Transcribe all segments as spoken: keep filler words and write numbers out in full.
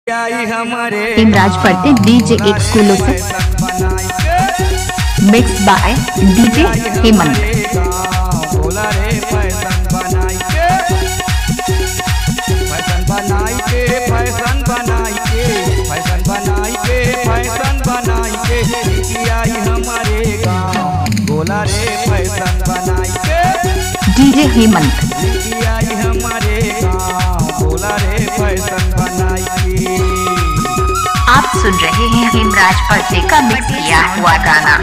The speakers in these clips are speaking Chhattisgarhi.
हिमराज परते DJ exclusive। Mix by DJ Hemant. DJ Hemant. आप सुन रहे हैं हिमराज परते का mix किया हुआ गाना।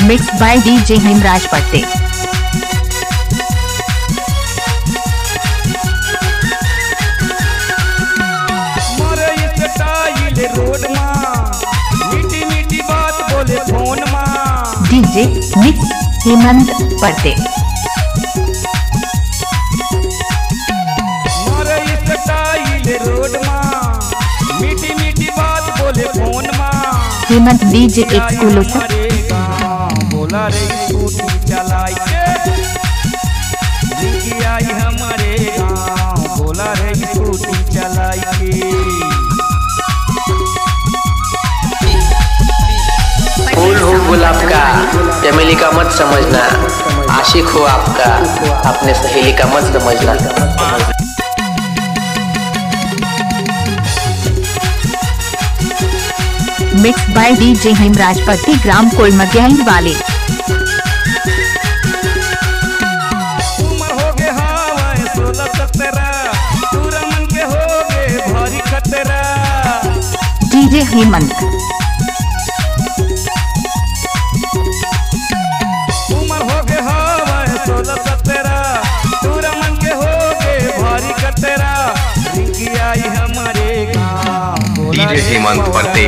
Mix by DJ हिमराज परते। DJ mix हेमंत परते। Hemant DJ exclusive। फूल हो गुलाब का, चमेली का मत समझना, आशिक हो आपका, अपने सहेली का मत समझना। Mix by DJ हिमराज परते, ग्राम कोलमगहन वाले। DJ हेमंत। DJ हेमंत परते।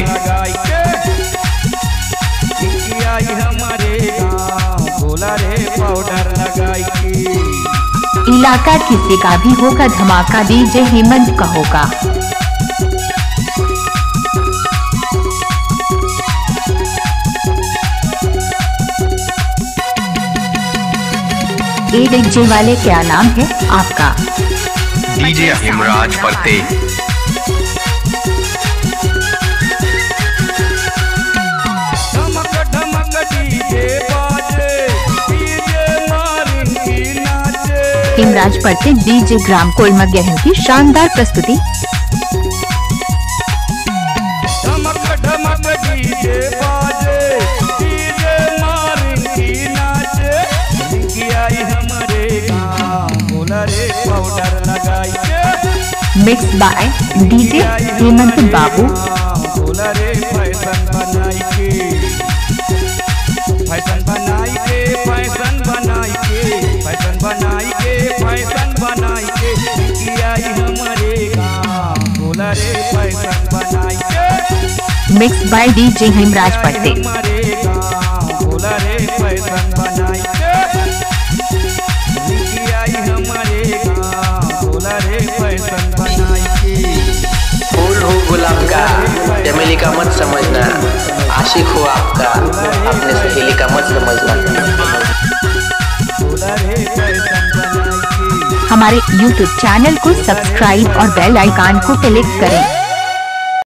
इलाका किसी का भी होगा धमाका, DJ हेमंत का होगा। ए DJ वाले, क्या नाम है आपका? DJ हिमराज परते। हिमराज परते DJ ग्राम कोलमगहन की शानदार प्रस्तुति। Mix by DJ हेमंत बाबू। Mix by DJ हिमराज परते। फूल हो गुलाब का, चमेली का मत समझना, आशिक हो आपका, अपने सहेली का मत समझना। हमारे YouTube channel को subscribe और bell icon को click करें।